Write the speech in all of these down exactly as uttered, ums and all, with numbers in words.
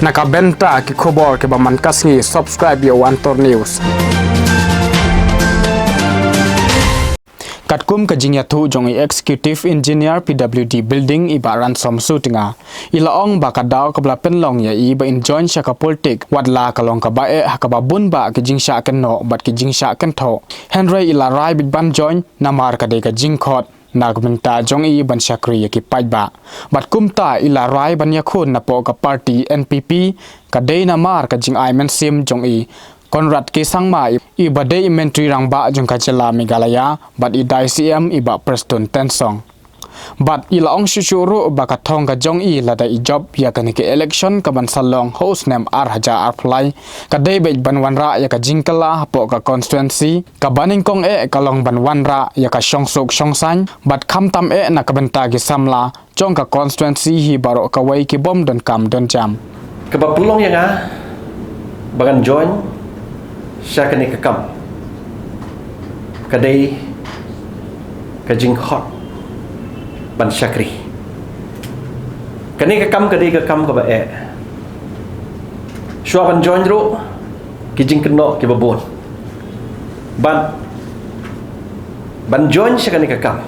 Na ka bynta ki khubor kiba man ka sngi, subscribe ïa u Antor News. Katkum ka jingïathuh jong i Executive Engineer P W D Building i Bah Ransom Sutinga, i la ong ba ka daw kaba la pynlong ïa i ba in join sha ka politik, wat la ka long kaba eh ha kaba bun bah ki jingshah kynnoh bad ki jingshah kynthoh. Hynrei i la rai beit ban join namar ka dei ka jingkhot na ka bynta jong i ban shakri ïa ki paidbah. Bad kumta i la rai ban ïakhun napoh ka party N P P, ka dei namar ka jingai mynsiem jong i Conrad K Sangma, i, i ba dei i Myntri Rangbah jong ka jylla Meghalaya, bad i dei C M i Bah Prestone Tynsong. Bad i la ong shuh shuh ruh ba ka thong ka jong i lada i jop ïa kane ka election kaban sa long ha u snem ar hajar arphew lai, ka dei beit ban wanrah ïa ka jingkylla hapoh ka constituency, kaba nyngkong eh ka long ban wanrah ïa ka shongsuk shongsaiñ, bad khamtam eh na ka bynta ki samla jong ka constituency hi baroh kawei ki bym donkam donjam. Kaba pynlong ïa nga ba ngan join sha kane ka kam, ka dei ka jingkhot ban shakri. Kane ka kam ka dei ka kam kaba eh. Shuwa ban join ruh, ki jingkynnoh kiba bun. Bad ban join sha kane ka kam,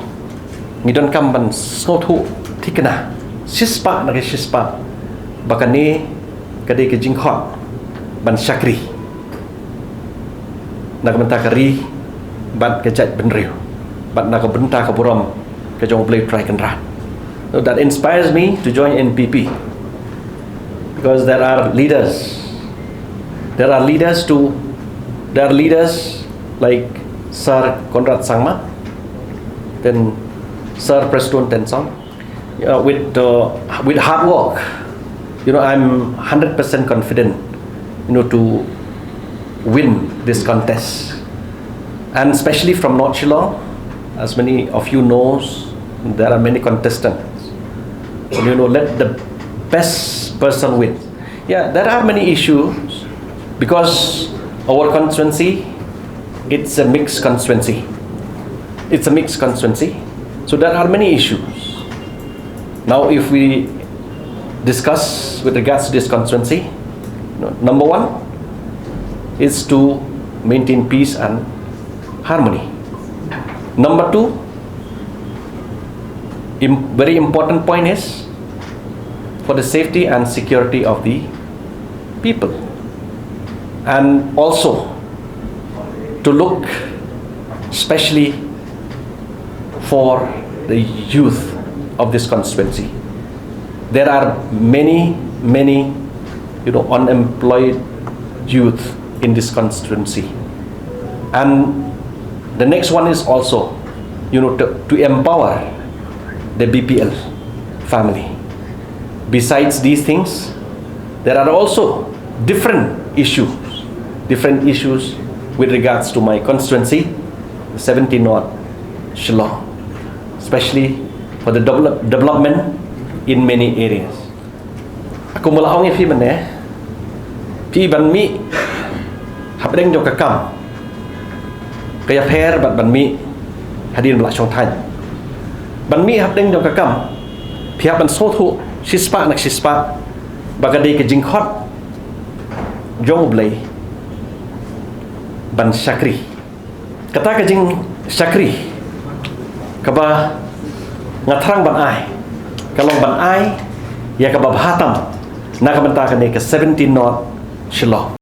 ngi donkam ban sngewthuh thikna shispah na ka shispah ba kane ka dei ka jingkhot ban shakri na ka bynta ka ri bad ka jaitbynriew, bad na ka bynta ka burom ka jong U Blei Trai Kynrad. So that inspires me to join N P P, because there are leaders, there are leaders to, there are leaders like Sir Conrad Sangma, then Sir Prestone Tynsong. Uh, with, uh, with hard work, you know, I'm hundred percent confident, you know, to win this contest. And especially from North Shillong, as many of you knows, there are many contestants. And, you know, let the best person win. Yeah, there are many issues because our constituency, it's a mixed constituency. It's a mixed constituency. So there are many issues. Now, if we discuss with regards to this constituency, you know, number one is to maintain peace and harmony. Number two, im-, very important point is for the safety and security of the people, and also to look specially for the youth of this constituency. There are many, many, you know, unemployed youth in this constituency. And the next one is also, you know, to, to empower the B P L family. Besides these things, there are also different issues, different issues with regards to my constituency, seventeen North Shillong, especially for the develop-, development in many areas. Kumba la ong ïa phi mynne, phi ban mih hapdeng jong ka kam ka ïapher bad ban mih hadien ba la shong thaiñ. Ban mih hapdeng jong ka kam, phi hap ban sngewthuh shispah na shispah ba ka dei ka jingkhot jong U Blei ban shakri. Kata ka jingshakri kaba nga thrang ban ai, ka long ban ai ïa kaba bha tam na ka bynta kane ka seventeen North Shillong.